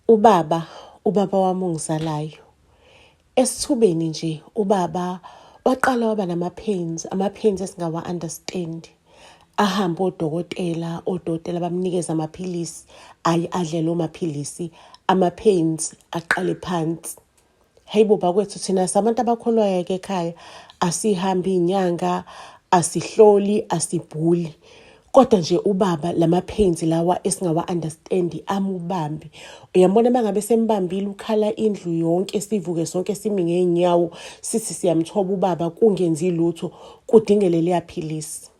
Ubaba, ubaba wami ongizalayo. Esithubeni nje ubaba waqala waba nama-pains, ama-pains esingawa-understand. Ahambe odokotela, odokotela bamnikeze amaphilisi, aye adle loo maphilisi, ama-pains aqale phansi. Hayi bo bakwethu, thina sabantu abakholwayo-ke ekhaya, asihambi iy'nyanga, asihloli, asibhuli. Kodwa nje ubaba lama-pains lawa esingawa-understand-i amubambe. Uyambona uma ngabe sembambile ukhala indlu yonke, sivuke sonke simi ngey'nyawo, sithi siyamthoba ubaba kungenzi lutho, kudinge leliya philisi.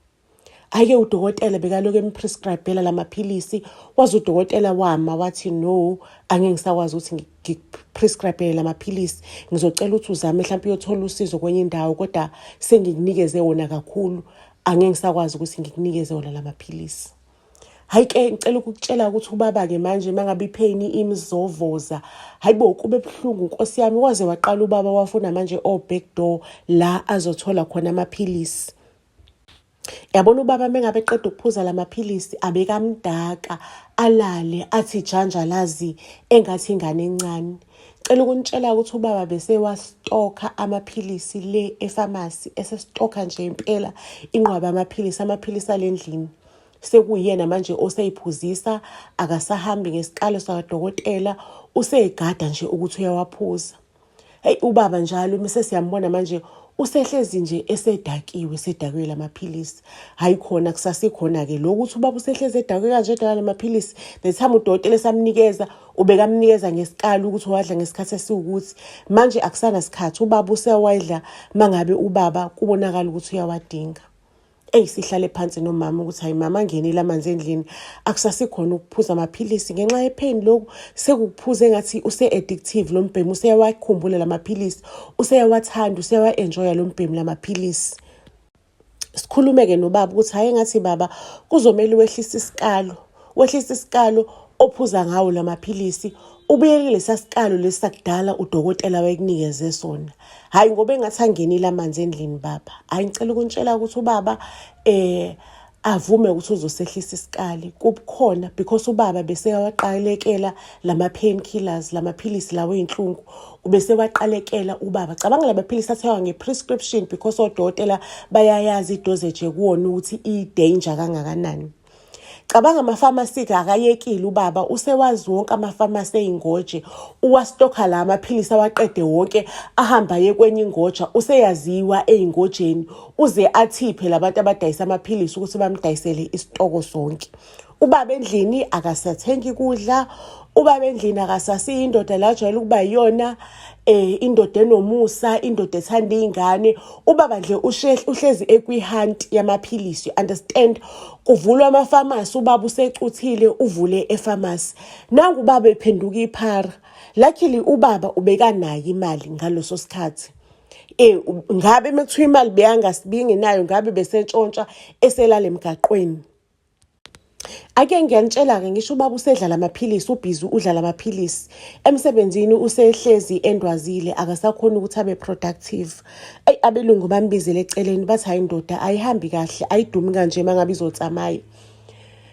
Hhayi-ke udokotela bekalokhu emprescribe-ela la maphilisi, waze udokotela wama wathi no, angeke ngisakwazi ukuthi ngikuprescribe-ele la maphilisi, ngizocela ukuthi uzame mhlawumpe uyothola usizo kwenye indawo, kodwa sengikunikeze wona kakhulu, angeke ngisakwazi ukuthi ngikunikeze wona la maphilisi. Hhayi-ke ngicela ukukutshela ukuthi ubaba-ke manje uma ngabe ipheyini imzovoza, hhayi bo kube buhlungu nkosi yami, waze waqala ubaba wafuna manje o-back door la azothola khona amaphilisi. Yabona ubaba mengabe eqeda ukuphuza la maphilisi abekamdaka alale athi janjalazi engathi ingane encane. Cela ukunitshela ukuthi ubaba besewastokha amaphilisi le efamasi esestokha nje impela inqwaba yamaphilisi, amaphilisi alendlini. Sekuyena manje oseyiphuzisa akasahambi ngesikalo sakadokotela useyigada nje ukuthi uyawaphuza. Hey ubaba njalo uma sesiyambona manje usehlezi nje esedakiwe esedakiwe lamaphilisi. Hayi khona kusasikhona-ke lokhu ukuthi ubaba usehlezi edakwe kanje edaka lamaphilisi. The time udokotela esamnikeza ubekamnikeza ngesikali ukuthi wadla ngesikhathi esiwukuthi. Manje akusanasikhathi ubaba usewadla mangabe ubaba kubonakala ukuthi uyawadinga. Eyi sihlale phansi nomama ukuthi hayi mama angenile amanzi endlini akusasikhona ukuphuza amaphilisi ngenxa yepain lokhu sekukuphuza engathi use-addictive lo mbhemu useyawakhumbula la maphilisi useyawathanda useyawa-enjoya lo mbhemu la maphilisi. Sikhulume-ke nobaba ukuthi hhayi engathi baba kuzomele wehlise isikalo wehlise isikalo ophuza ngawo la maphilisi ubuyele kulesa sikalo lesi sakudala udokotela wayekunikeze sona. Hhayi ngoba engathi angenile amanzi endlini baba. Hhayi ngicela ukuntshela ukuthi ubaba avume ukuthi uzosehlisa isikali kubukhona because ubaba besewaqalekela lama-pain killers lamaphilisi lawo ey'nhlungu ubesewaqalekela ubaba. Cabanga la maphilisi athengwa nge-prescription because odokotela bayayazi i-dosage kuwona ukuthi i-danger kangakanani. Cabanga amafamasi-ke akayekile ubaba usewazi wonke amafamasi ey'ngoje uwastokha la amaphilisi awaqede wonke ahambe aye kwenye ingoja useyaziwa ey'ngojeni uze athiphe labantu abadayisa amaphilisi ukuthi bamdayisele isitoko sonke. Ubaba endlini akasathengi kudla, ubaba endlini akasasiyo indoda la ajwayele ukuba yiyona indoda enomusa, indoda ethanda iy'ngane. Ubaba nje uhlezi ekwi-hunt yamaphilisi, you understand? Kuvulwa amafamasi ubaba usecuthile uvule efamasi. Nangu ubaba ephenduka iphara. Luckily ubaba ubekanayo imali ngaleso sikhathi. Ngabe mekuthiwa imali beyangasibi nayo ngabe besentshontsha eselala emgaqweni. Ake ngiyanitshela-ke ngisho ubaba usedlala amaphilisi ubhizi udlala amaphilisi emsebenzini usehlezi endwazile akasakhoni ukuthi abe productive. Eyi abelungu bambizele eceleni bathi hayi ndoda ayihambi kahle ayidumi kanje uma ngabe izotsamaya.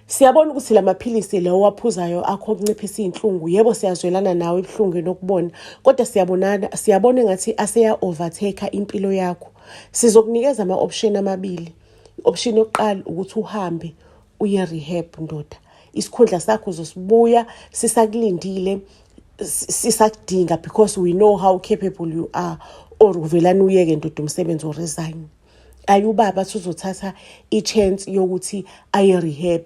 Siyabona ukuthi la maphilisi lawo owaphuzayo akho okunciphisa iy'nhlungu yebo siyazwelana nawe ebuhlungwini okubona kodwa siyabonana siyabona engathi aseya-overtake impilo yakho. Sizokunikeza ama-option amabili. I-option yokuqala ukuthi uhambe uye rehab ndoda. Isikhundla sakho uzosibuya sisakulindile sisakudinga because we know how capable you are or uvelane uyeke ndoda umsebenzi uresign. Ayi ubaba athi uzothatha i-chance yokuthi aye rehab.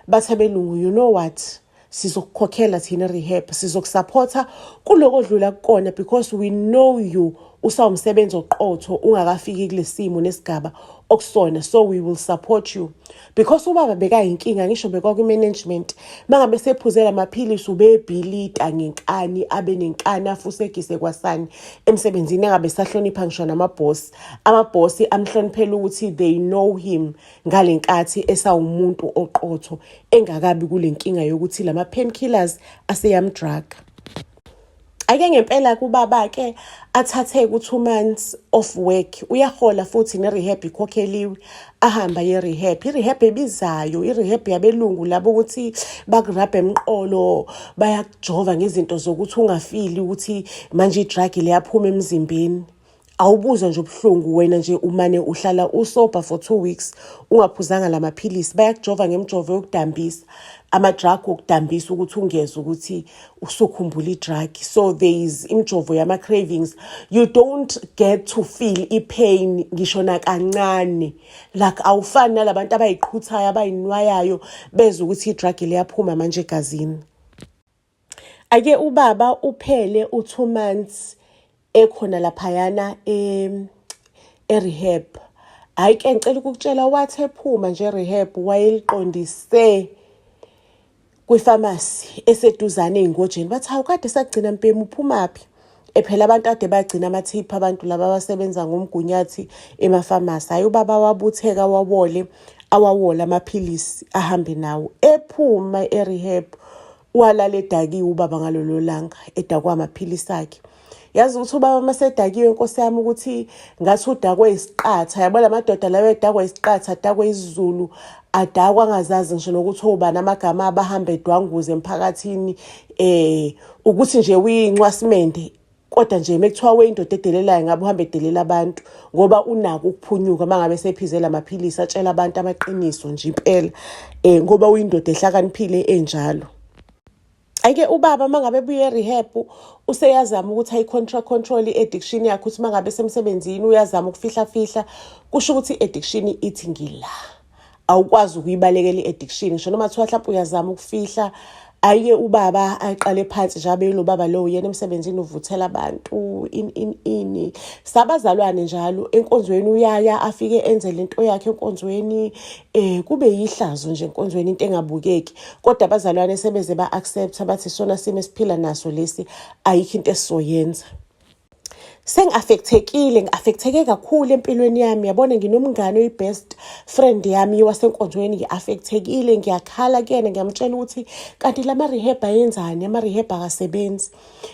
Bathi abelungu you know what sizokukhokhela thina rehab sizokusupport-a kuloko odlula kukona because we know you usawumsebenzi oqotho ungakafiki kule simo nesigaba okusona so we will support you because ubaba bekayinkinga ngisho bekwaku-management mangabe sephuzela amaphilisi ubebhilita ngenkani abe nenkani afusegise kwasani emsebenzini engabe sahlonipha ngisho namabhosi amabhosi amhloniphela ukuthi they know him ngale nkathi esawumuntu oqotho engakabi kule nkinga yokuthi lama painkillers aseyamdrag. Ake ngempela kubaba-ke athathe ku-2 months off work, uyahola futhi ne-rehab ikhokheliwe, ahambe aye rehab. I-rehab ebizayo, i-rehab yabelungu labo ukuthi bakurabhe emqolo, bayakujova ngezinto zokuthi ungafili ukuthi manje i-drug liyaphuma emzimbeni. Awubuzwa nje ubuhlungu, wena nje umane uhlala usober for 2 weeks ungaphuzanga la maphilisi. Bayakujova ngemjovo yokudambisa, ama-drug okudambisa ukuthi ungezwa ukuthi usukhumbula i-drug. So there is imijovo yama-cravings. You don't get to feel i-pain ngisho nakancane. Like awufani nalabantu abayiqhuthayo, abayinwayayo, bezwe ukuthi i-drug liyaphuma manje egazini. Ake ubaba uphele u-2 months ekhona laphayana e-rehab. Hhayi-ke, ngicela ukukutshela, wathi ephuma nje e-rehab wayeliqondise kwifamasi eseduzane ey'ngojeni. Bathi, "Hawu, kade sagcina mbhemu, uphumaphi?" Ephela abantu kade bagcina amathiphu, abantu laba abasebenza ngomgunyathi emafamasi. Hhayi, ubaba wabutheka wawole awawole amaphilisi ahambe nawo. Ephuma e-rehab walala edakiwe ubaba ngalolo langa, edakwa amaphilisi akhe. Yazi ukuthi ubaba uma sedakiwe, nkosi yami, ukuthi ngathi udakwe isiqatha. Yabo la madoda lawo edakwa isiqatha, adakwe isiZulu, adakwa angazazi ngisho nokuthi obani amagama, abahambe edwanguze emphakathini, ukuthi nje uyincwasimende. Kodwa nje mekuthiwa weyindoda edelelayo, ngabe uhambe edelela abantu, ngoba unako ukuphunyuka uma ngabe sephizela amaphilisi, atshela abantu amaqiniso nje impela, ngoba uyindoda ehlakaniphile enjalo. Ake ubaba uma ngabe ebuye e-rehab useyazama ukuthi ayi-control control i-addiction yakhe, ukuthi uma ngabe esemsebenzini uyazama ukufihla fihla. Kusho ukuthi i-addiction ithi ngila, awukwazi ukuyibalekela i-addiction ngisho noma kuthiwa mhlawumbe uyazama ukufihla. Ayike ubaba ayiqale phansi nje, abe lo baba lo yena emsebenzini uvuthela abantu ini ini ini. Sabazalwane njalo enkonzweni uyaya afike enze lento yakhe enkonzweni, kube yihlazo nje enkonzweni, into engabukeki. Kodwa abazalwane sebeze ba-accept, bathi sona simo esiphila naso lesi, ayikho into esizoyenza. Sengi-affectekile, ngi-affecteke kakhulu empilweni yami. Yabona, nginomngane oyi-best friend yami wasenkonzweni, ngi-affectekile, ngiyakhala kuyena, ngiyamtshela ukuthi kanti lama-rehab ayenzani, ama-rehab akasebenzi.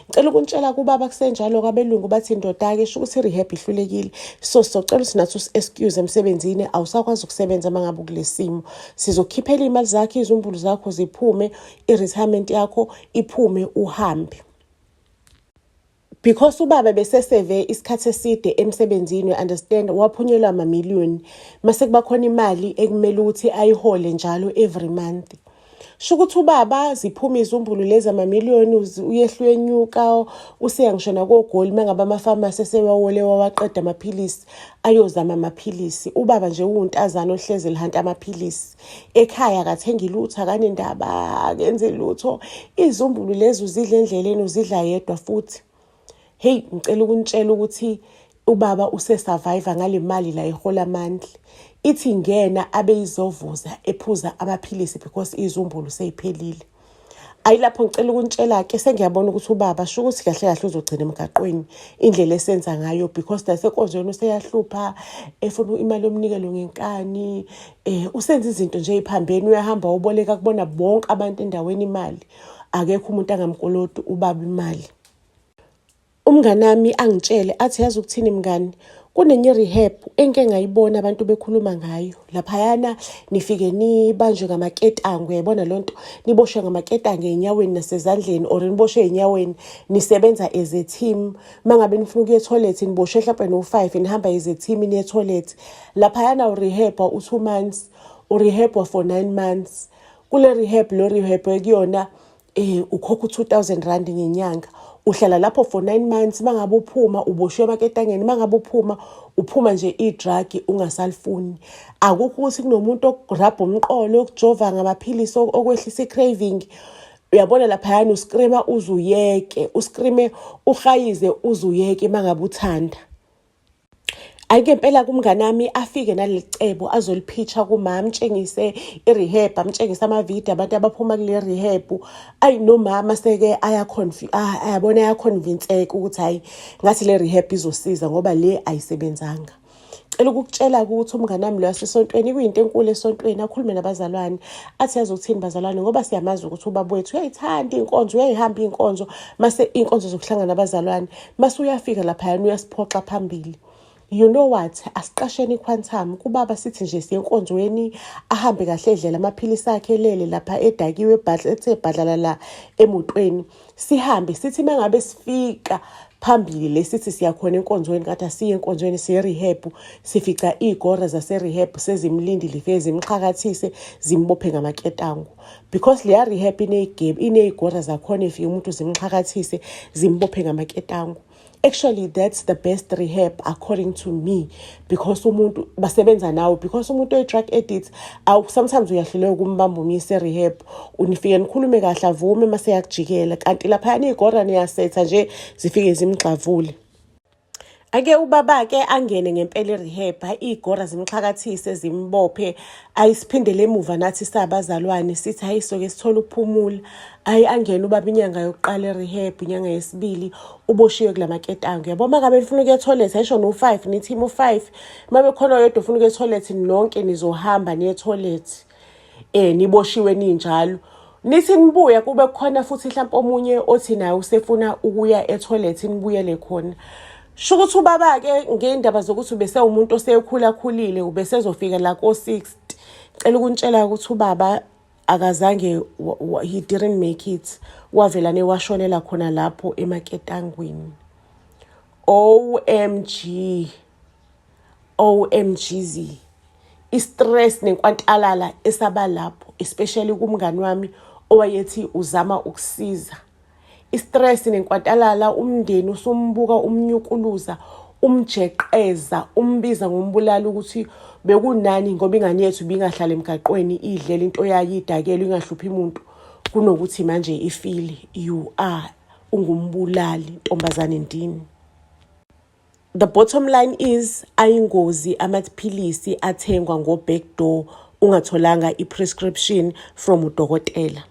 Ngicela ukunitshela kubaba kusenjalo-ke, abelungu bathi, "Ndoda-ke, sho ukuthi i-rehab ihlulekile, so sizocela ukuthi nathi usi-excuse emsebenzini, awusakwazi ukusebenza uma ngabe ukule simo. Sizokukhiphela iy'mali zakho, iy'zumbulu zakho ziphume, i-retirement yakho iphume, uhambe." Because ubaba beseseve isikhathi eside emsebenzini, understand, waphunyelwa amamiliyoni, mase kuba khona imali ekumele ukuthi ayihole njalo every month. Sho ukuthi ubaba ziphuma izumbulu lezi amamiliyoni, uyehla uyenyuka, useya ngisho nakoGoli uma ngabe amafamasi esewawole wawaqeda amaphilisi, ayozama amaphilisi. Ubaba nje uwuntazana ohlezi elihanta amaphilisi. Ekhaya akathengi lutho, akanendaba, akenzi lutho. Izumbulu lezi uzidla endleleni, uzidla yedwa futhi. Hey, ngicela ukunitshela ukuthi ubaba use-survive ngale mali la ihola amandla. Ithi ingena abe izovuza ephuza amaphilisi because izumbulu seyiphelile. Ayi, lapho ngicela ukunitshela-ke, sengiyabona ukuthi ubaba sho ukuthi kahle kahle uzogcina emgaqweni indlela esenza ngayo, because nasenkonzweni useyahlupha, efuna imali yomnikelo ngenkani, usenza izinto nje ey'phambene. Uyahamba uboleka kubona bonke abantu endaweni imali, akekho umuntu angamkoloti ubaba imali. Umnganami angitshele athi, "Yazi ukuthini mngani, kunenye i-rehab engike ngayibona abantu bekhuluma ngayo laphayana. Nifike nibanjwe ngamaketango, uyayibona loo nto, niboshwe ngamaketango ey'nyaweni nasezandleni or niboshwe ey'nyaweni, nisebenza as a team. Uma ngabe nifuna ukuya ethoyilethi, niboshwe hlampe no-five, nihamba as a team niye ethoyilethi laphayana. Urehabwa u-2 months, urehabwa for 9 months kule rehab. Lo rehab ekuyona ukhokha u-R2000 ngenyanga, uhlala lapho for 9 months. Mangabe uphuma uboshwe emaketangeni, mangabe uphuma, uphuma nje i-drug ungasalifuni. Akukho ukuthi kunomuntu okurabha umqolo, okujova ngamaphilisi okwehlisa i-craving. Uyabona laphayana uscreama uze uyeke, uscreame uhayize uze uyeke mangabe uthanda." Ayike impela kumnganami afike naleli cebo, azoliphitsha kuma, amtshengise i-rehab, amtshengise amavidiyo abantu abaphuma kule rehab. Ayi, nomama seke ayabona, ayaconvinceka ukuthi hhayi, ngathi le rehab izosiza ngoba le ayisebenzanga. Cela Cela ukukutshela-ke ukuthi umngane wami lo wasesontweni kuyinto enkulu esontweni, akhulume nabazalwane athi yazi ukuthini bazalwane, ngoba siyamazi ukuthi ubaba wethu uyayithanda iy'nkonzo, uyayihamba iy'nkonzo, mase iy'nkonzo zokuhlangana nabazalwane, mase uyafika laphayana uyasiphoxa phambili. You know what, asiqasheni iquantum kubaba, sithi nje siye enkonzweni, ahambe kahle edlela amaphilisi akhe, elele lapha edakiwe, ethe bhadlala la emotweni. Sihambe sithi uma ngabe sifika phambili le, sithi siyakhona enkonzweni, kade asiye enkonzweni, siye rehab, sifica iy'gora zase-rehab sezimlindile, zifike zimxhakathise, zimbophe ngamaketango, because leya rehab iney'gora zakhona, ifike umuntu zimxhakathise, zimbophe ngamaketango. Actually, that's the best rehab according to me, because umuntu basebenza nawe, because umuntu oyi-drug addict awu sometimes uyahluleka ukumbamba umyise rehab. Unifike nikhulume kahle, avume, mase yakujikela, kanti laphayana iy'gora niyasetha nje, zifike zimgxavule. Ake ubaba-ke angene ngempela e-rehab, iy'gora zimxhakathise, zimbophe. Ayisiphindele emuva nathi sabazalwane, sithi hayi, soke sithole ukuphumula. Ayi, angene ubaba inyanga yokuqala e-rehab, inyanga yesibili uboshiwe kula maketango. Yabo, uma ngabe nifuna ukuya ethoyilethi, ayisho no-five, nithi u-five, uma bekhona oyedwa ufuna ukuya ethoyilethi, nonke nizohamba niye ethoyilethi, niboshiwe ninjalo. Nithi nibuya, kube khona futhi mhlawumpe omunye othi naye usefuna ukuya ethoyilethi, nibuyele khona. Sho ukuthi ubaba-ke ngey'ndaba zokuthi ubesewumuntu osekhulakhulile, ubesezofika la ko-60. Cela ukuntshela ukuthi ubaba akazange, he didn't make it, wavelane washonela khona lapho emaketangweni. OMG, OMGZ, i-stress nenkwantalala esaba lapho, especially kumngani wami owayethi uzama ukusiza. I-stress nenkwantalala, umndeni usumbuka umnyukuluza, umjeqeza, umbiza ngombulali, ukuthi bekunani ngoba ingane yethu ibingahlala emgaqweni idlela into yayo, idakelo, ingahluphi umuntu, kunokuthi manje ifile. You are ungumbulali, ntombazane ndini. The bottom line is, ayingozi amaphilisi athengwa ngo-backdoor ungatholanga i-prescription from udokotela.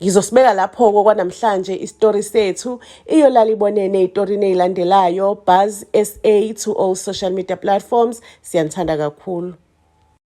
Ngizosibeka lapho-ke kwanamhlanje isitori sethu. Iyolala ibonene ey'torini ey'landelayo. Buzz SA to all social media platforms. Siyanithanda kakhulu.